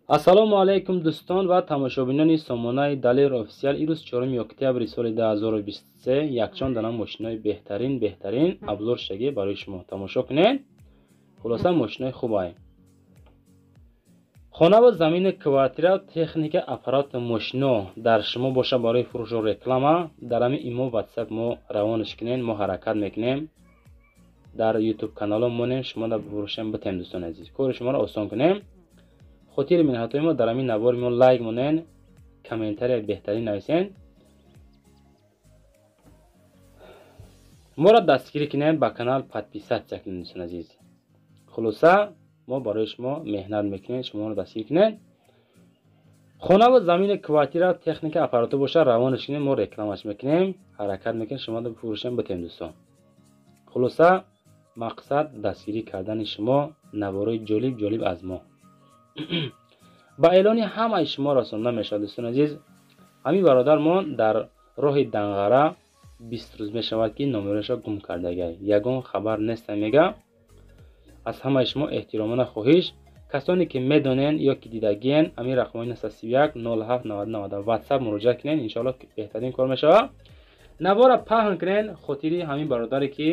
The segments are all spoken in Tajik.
Ассалому алайкум, дӯстон ва тамошобинони сомонаи Далер Офисиал. Ирӯз 4 октябри соли 2023 якчанд дана мошинои беҳтарин обзор шудагӣ барои шумо тамошо кунед. Хулоса, мошинои хубай. Хона ва замини, квартира, техника, аппарат, мошино дар шумо боша барои фурӯшу реклама, дар ҳамин имо, WhatsApp мо равонаш кунед, мо ҳаракат мекунем. Дар YouTube канало монем, шумо да бифурӯшем битем, дӯстони азиз. Кори шуморо осон кунем. Хотири минҳатҳои мо дар ҳамин навори мо лайк монен, комментария беҳтарин нависен. Моро дастгирӣ кунем, ба канал подписаться кунем, дӯстони азиз. Хулоса, мо барои шумо меҳнат мекунем, шуморо дастгирӣ кунем. Хона ва замини, квартира, техника, аппаратура боша, равонаш кунем, мо рекламаш мекунем, ҳаракат мекунем, шумо бифурӯшем битем, дӯстон. Хулоса, мақсад дастгирӣ кардани шумо, наворои ҷолиб ҷолиб аз мо. Ба эълони ҳамаи шумо расонда мешавад, дӯстони азиз. Ҳамин бародармон дар роҳи Данғара 20 рӯз мешавад, ки номераша гум кардагай. Ягон хабар неста, мега. Аз ҳамаи шумо эҳтиромона хоҳиш, касоне ки медонен ё ки дидагиен, ҳамин рақамҳои 931 07 90 WhatsApp муроҷиат кунен, иншоалло беҳтарин кор мешавад. Навора паҳн кунен, хотири ҳамин бародаре ки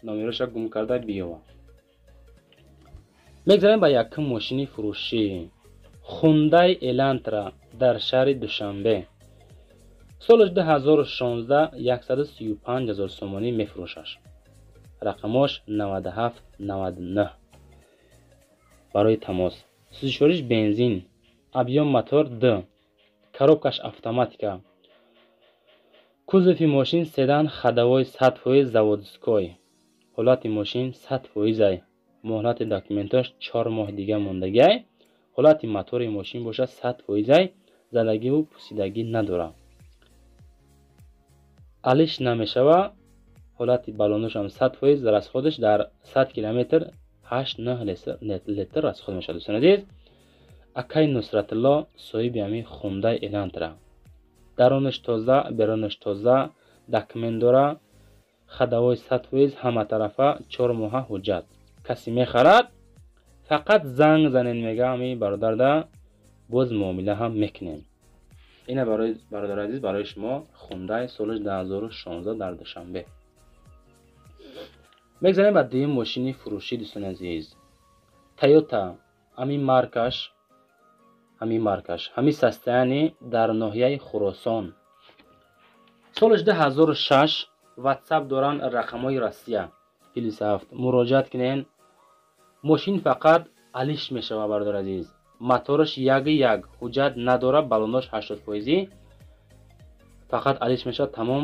номераша гум карда биёвад. Мегзарем ба якум мошини фурӯшӣ. Хундай Элантра дар шаҳри Душанбе. Соли 2016 135 ҳазор сомонӣ мефурӯшаш. Рақамош 97 99. Барои тамос. Сӯзишвориш бензин, объем мотор Д, коробкаш автоматика. Кузови мошин седан, ходовой 100% заводской. Ҳолати мошин 100%. Муҳлати документош 4 моҳ дига мондагиай. Ҳолати мотори мошин бошад 100%, задагиву пусидагӣ надорад. Алиш намешава. Ҳолати баллоношам 100%, расходаш дар 100 километр 8-9 литр расход мешавад, дӯстони азиз. Акай Нусратулло соҳиби ҳамин Хундай Элантра. Дарунаш тоза, берунаш тоза, документ дора, ходовой 100%, ҳама тарафа 4 моҳа ҳуҷҷат. Касе мехарад, фақат занг занед, мега ҳамин бародарда, боз муомила ҳам мекунем. Ина барои бародари азиз, барои шумо Хундай соли 2016 дар Душанбе. Мегзарем ба дуюм мошини фурӯшӣ, дӯстони азиз. Тойота, ҳамин маркаш, ҳамин состояние дар ноҳияи Хуросон. Соли 2006, WhatsApp доранд, рақамҳои Россия 57. Муроҷиат кунен. Мошин фақат алиш мешавад, бародари азиз. Мотораш 1.1, ҳуҷҷат надорад, баллонош 80%. Фақат алиш мешавад, тамом.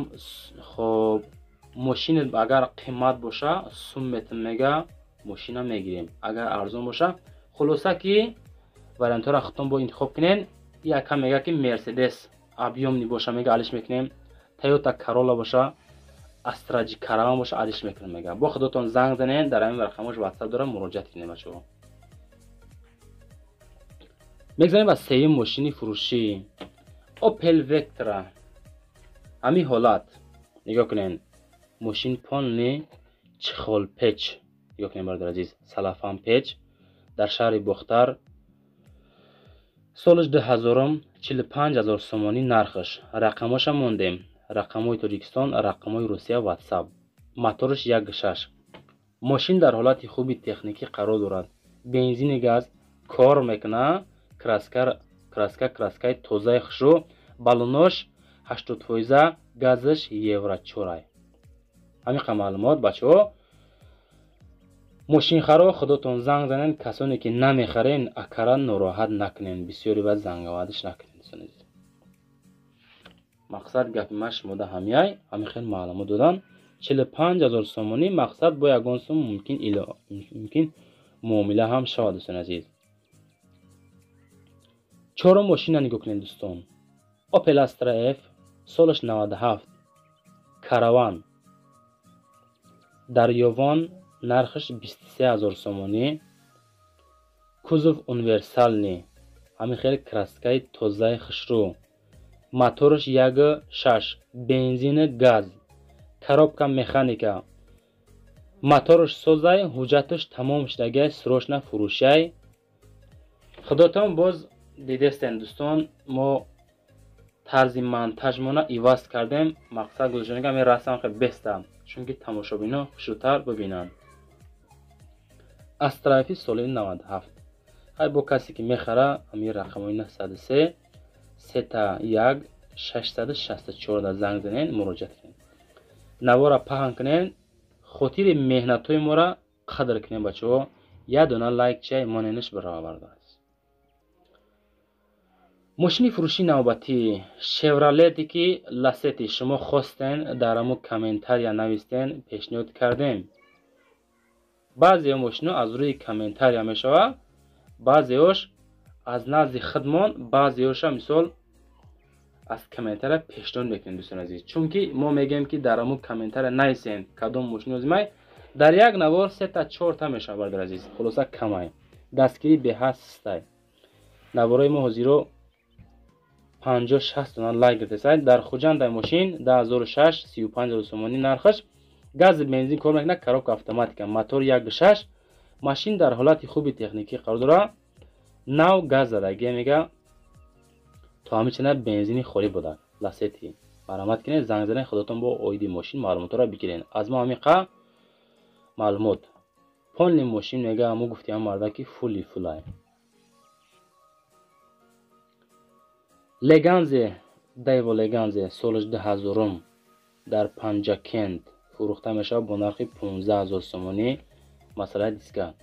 Хоб, мошин агар қимат боша, сум метон, мега, мошина мегирем. Агар арзон боша, хулоса ки вариантҳоро худтон бо интихоб кунен. Яка мега ки Мерседес объёмный боша, мега, алиш мекунем. Тойота Королла боша, Астра Ҷи Караван боша, алиш мекунем, мега. Бо худотон занг занен, дар ҳамин рақамош WhatsApp дорам, муроҷиат кунем, бачаҳо. Мегзарем ба сеюм мошини фурӯшӣ. Opel Vectra. Ҳамин ҳолат. Нигоҳ кунен. Мошин полный чехол печ. Нигоҳ кунен, бародари азиз, салафан печ дар шаҳри Бохтар. Соли 2000, 45 ҳазор сомонӣ нархаш. Рақамоша мондем. Рақамҳои Тоҷикистон, рақамҳои Русия, WhatsApp. Мотораш 1.6. Мошин дар ҳолати хуби техникӣ қарор дорад. Бензини газ кор мекунад, краска краскаи тозаи хушрӯ, баллонош 80%, газаш евро 4. Ҳамин қадр маълумот, бачаҳо. Мошинхаро худотон занг занен, касоне ки намехарен, акара нороҳат накунен, бисёри баъд зангавадиш накунен, дӯстони азиз. Мақсад гапи ман шумода ҳамяй, ҳамин хел маълумот додан. 45 ҳазор сомонӣ, мақсад бо ягон сум мумкин муомила ҳам шавад, дӯстони азиз. Чорум мошина нигоҳ кунед, дӯстон. Opel Astra F, солаш 97, Караван. Дар Ёвон нархаш 23 ҳазор сомонӣ. Кузов универсальный, ҳамин хел краскаи тозаи хушрӯ. Мотораш 1.6, бензини газ, коробка механика. Мотораш созай, ҳуҷҷаташ тамом шудагай, срочно фурӯшай. Худотон боз Дидестен дӯстон, мо тарзи монтажмона иваз кардем. Мақсад гузоштем ки ҳамин расм хеле беста, чунки тамошобино хушрӯтар бибинанд. Астрафи соли 97. Ҳай бо касе ки мехара, ҳамин рақамҳои 903 3 1 664 да занг занен, муроҷиат кунед. Навора паҳн кунед, хотири меҳнатҳои моро қадр кунед, бачаҳо. Як дона лайк чай моненаш баробар аст. Мошини фурӯшии навбатӣ Шевролете ки Ласети шумо хостен, дар ҳамо комментария навистен, пешниҳод кардем. Баъзеи мошино аз рӯи комментария мешавад, баъзеош аз назди худмон, баъзеоша мисол аз комментария пешниҳод мекунем, дӯстони азиз. Чунки мо мегӯем ки дар ҳамо комментария нависен кадом мошин лозимай. Дар як навор сета чорта мешавад, бародари азиз. Хулоса, камай. Дастгирӣ беҳад сустай. Наворои мо ҳозиро 50-60 дона лайк гирифтесай. Дар Хуҷанд ай мошин 2006, 35 000 сомонӣ нархаш. Гази бензин кор мекунад, коробка автоматика, мотор 1,6. Машин дар ҳолати хуби техникӣ қарор дорад. Нав газ задагия мега, то ҳамичана бензини холӣ буда. Ласети. Марҳамат кунед, занг занед, худотон бо оиди мошин маълумотҳоро бигиред. Аз мо ҳамиқа маълумот. Полный мошин мега, ҳамо гуфти ҳам марда ки фули фулай. Леганзе, Дайво Леганзе, солаш 2000-ум, дар Панҷакент фурӯхта мешавад бо нархи 15 000 сомонӣ. Масъалаи диска.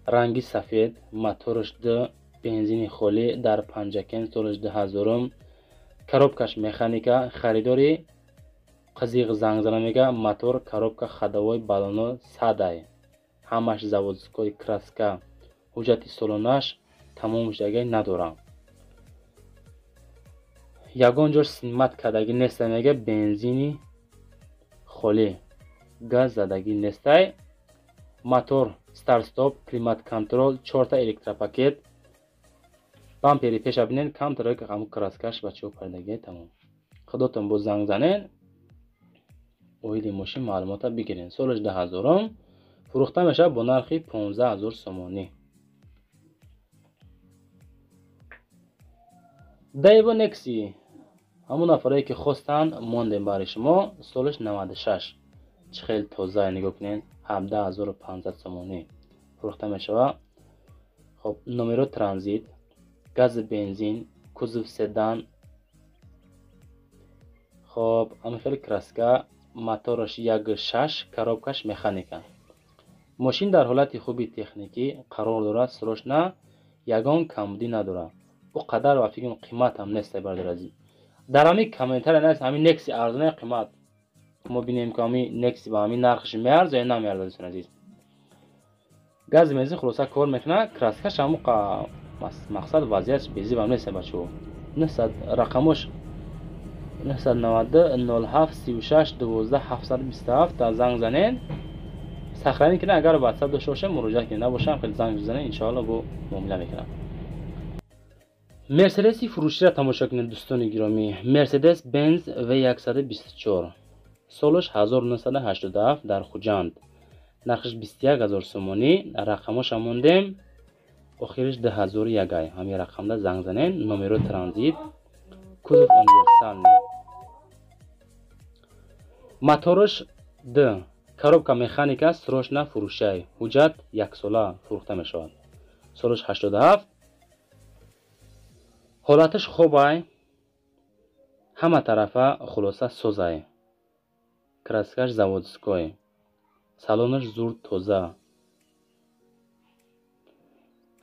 Ранги сафед, мотораш д, бензини холӣ, дар Панҷакент, солаш 2000-ум, коробкаш механика. Харидори қизиқ занг зана мега, мотор, коробка, ходовой, баллоно садай. Ҳамаш заводской, краска, ҳуҷҷати солонаш тамом шудагӣ надорам. Ягон ҷош снимать кардагӣ неста мега, бензини холӣ, газ задагӣ нестай. Мотор старт-стоп, климат-контроль, чорта электропакет. Бампери пеша бинед, камтарак ҳамун краскаш бачаҳо пардагӣ, тамом. Худотон боз занг занед, оиди мошин маълумота бигиред. Солаш 2000-ум, фурӯхта мешавад бо нархи 15 000 сомонӣ. Дайво Некси, ҳамон нафарое ки хостанд, мондем барои шумо. Солаш 96, чӣ хел тоза, нигоҳ кунед, 17 500 сомонӣ фурӯхта мешавад. Хоб, номеро транзит, гази бензин, кузов седан. Хоб, ҳамин хеле краска, мотораш 1,6, коробкаш механика. Мошин дар ҳолати хуби техникӣ қарор дорад, срочно ягон камбудӣ надорад. Ӯ қадар ва фикр қимат ҳам нест, бародари азиз. Дар ҳамин комментария нест, ҳамин Некси арзона қимат. Мо бинем ки ҳамин Некси ба ҳамин нархаш меарза ё намеарза, дӯстони азиз. Гази бензин хулоса кор мекунад, краскаш ҳамон мақсад вазъиятш безиб ҳам нест, бачаҳо. 900 рақамош 992 07 36 12 727 та занг занед. Сохранить кунед, агар WhatsApp дошта бошед, муроҷиат кунед, набошад хеле занг занед, иншоалло бо муомила мекунам. Мерседеси фурӯширо тамошо кунед, дӯстони гиромӣ. Мерседес Бенз В124, солаш 1987, дар Хуҷанд, нархаш 21 000 сомонӣ. Рақамоша мондем, охириш 2001 ай. Ҳамин рақамда занг занед. Номеро транзит, кузов универсальный, мотораш д, коробка механика, срочно фурӯшай, ҳуҷҷат яксола фурӯхта мешавад. Солаш 87, ҳолаташ хубай, ҳама тарафа хулоса созай, краскаш заводской, салонаш зур тоза,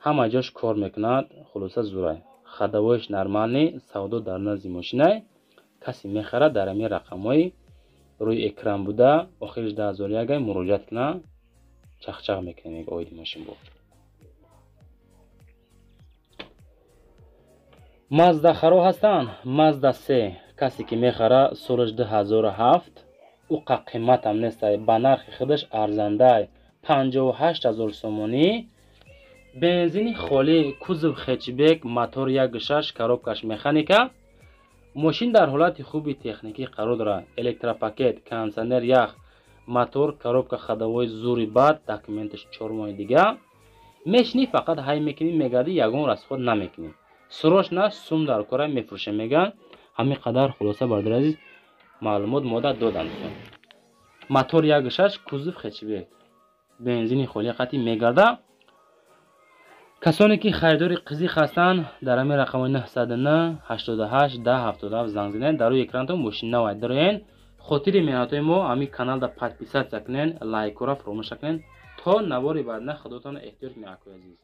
ҳама ҷош кор мекунад, хулоса зурай, ходовоиш нормальный. Савдо дар назди мошинай. Касе мехарад, дар ҳамин рақамҳои рӯи экран буда, охириш 2001 ай, муроҷиат кунад, чахчах мекунем оиди мошин. Бо Мазда харо ҳастанд. Мазда се касе ки мехара, солаш 2007, уқа қиматам нестай, ба нархи худаш арзандай, 58 000 сомонӣ, бензини холӣ, кузов хэтчбек, мотор 1,6, коробкаш механика. Мошин дар ҳолати хуби техникӣ қарор дорад, электропакет, кондитсионер, ях, мотор, коробка, ходовой зури бад, документаш 4 моҳи дига. Мешинӣ, фақат ҳай мекунӣ, мегардӣ, ягон расход намекунӣ. Срочно сум дар кора, мефурӯшем, мегӯянд. Ҳамин қадар хулоса, бародари азиз, маълумот мода додам. Мотор 1,6, кузов хэтчбек, бензини холӣ қати мегарда. Касоне ки харидори қизиқ ҳастанд, дар ҳамин рақами 909 88 10 77 занг занед. Дар рӯи экранатон мошин навай дароен. Хотири меҳнатҳои мо ҳамин каналда подписаться кунен, лайкора фаромӯш накунен. То навори баъдна, худотон эҳтиёт кунед, акои азиз.